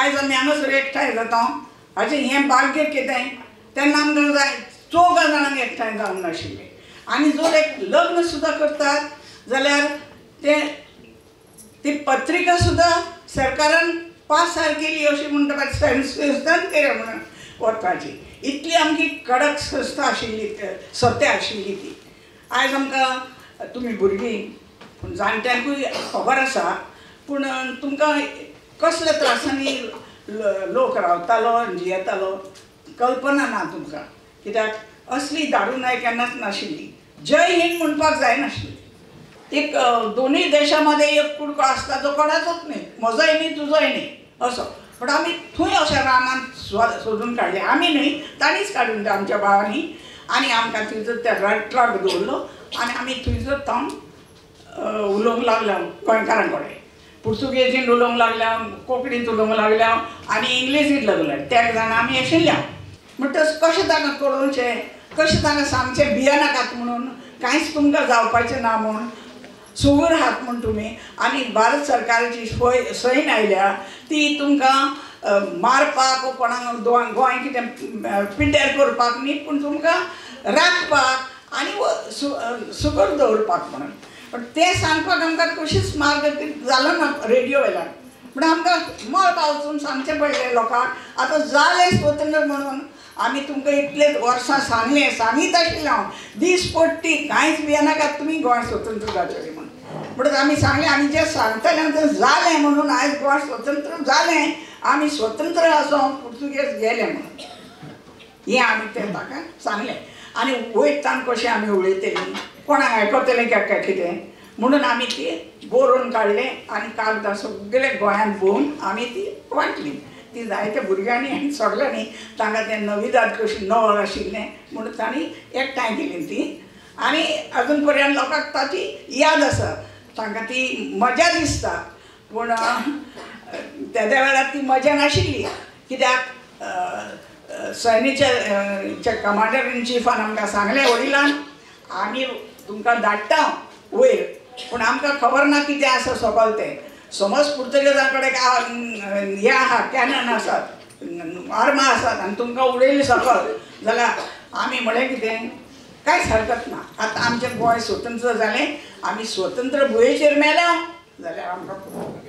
आयज आमी हांगासर एकठांय जाता हाचें हें भाग्य कितें तेन्ना आमकां जाय चौगां जाणांक एकठांय जावंक नाशिल्लें. आनी जर एक लग्न सुद्दां करतात जाल्यार तें ती पत्रिका सुद्दां सरकारान पासार केली अशी म्हणटा संस्थान केल्या म्हणून वचपाची इतली आमची कडक संस्था आशिल्ली सत्या आशिल्ली ती. आयज आमकां तुमी भुरगीं पूण जाणट्यांकूय खबर आसा पूण तुमकां कसल्या त्रासांनी लोक रावतालो जियेतालो कल्पना ना तुमकां कित्याक असली दारू नाय केन्नाच नाशिल्ली. जय हिंद म्हणपाक जायनाशिल्ली. एक दोनूय देशां मदें एक कुडको आसता जो कोणाचोच न्ही, म्हजोय न्ही तुजोय न्ही असो. पूण आमी थंय अशें रानांत सोदून काडलें, आमी न्हय तांणीच काडून आमच्या भावांनी, आनी आमकां थंयसर त्या ट्रक दवरलो आनी आमी थंयसर तावन उलोवंक लागल्या गोंयकारां कडेन, पुर्तुगेजीन उलोवंक लागल्या, कोंकणींत उलोवंक लागल्या आनी इंग्लिशींत लागल्या. तेग जाणां आमी आशिल्ल्या. म्हणटच कशें तांकां कळोवचें, कशें तांकां सांगचें भियेनाकात म्हणून, कांयच तुमकां जावपाचें ना म्हूण, सुगूर आहात म्हूण तुमी. आनी भारत सरकाराची सैन आयल्या ती तुमकां मारपाक कोणाक गोंय कितें पिड्ड्यार करपाक न्ही, पूण तुमकां राखपाक आनी सुगूर दवरपाक म्हणून. पण तें सांगपाक आमकां कशीच मार्ग जालो ना रेडियो वेल्यान. पूण आमकां मळबा वचून सांगचें पडलें लोकांक आतां जालें स्वतंत्र म्हणून. आमी तुमकां इतले वर्सां सांगलें, सांगीत आशिल्लें हांव दीस पडटी कांयच भियेनाकात तुमी गोंय स्वतंत्र जातलें म्हणून. म्हणटच आमी सांगलें आमी जें सांगतालें तें जालें म्हणून आयज गोंय स्वतंत्र जालें, आमी स्वतंत्र आसो पुर्तुगेज गेले म्हणून हें आमी तें ताका सांगलें. आनी वयतान कशें आमी उलयतलीं, कोणाक आयकतलें काय कितें म्हणून आमी ती बरोवन काडलें आनी कागदां सगळे गोंयांत भोंवन आमी ती वांटली. ती जायत्या भुरग्यांनी आनी सगल्यांनी तांकां तें नविदाद कशी नवल आशिल्लें म्हणून तांणी एकठांय केली ती. आनी अजून पर्यंत लोकांक ताची याद आसा, तांकां ती मजा दिसता. पूण तेद्या वेळार ती मजा नाशिल्ली कित्याक सैन्याच्या कमांडर इन चिफान आमकां सांगलें वडिलान आमी तुमकां धाडटा वयर, पूण आमकां खबर ना कितें आसा सकयल तें. समज पुर्तुगेजां कडेन हें आहा, कॅनन आसात, आर्मां आसात आनी तुमकां उडयली सकयल जाल्यार आमी म्हणलें कितें कांयच हरकत ना, आतां आमचें गोंय स्वतंत्र जालें, आमी स्वतंत्र भुंयेचेर मेल्या जाल्यार आमकां पुरो.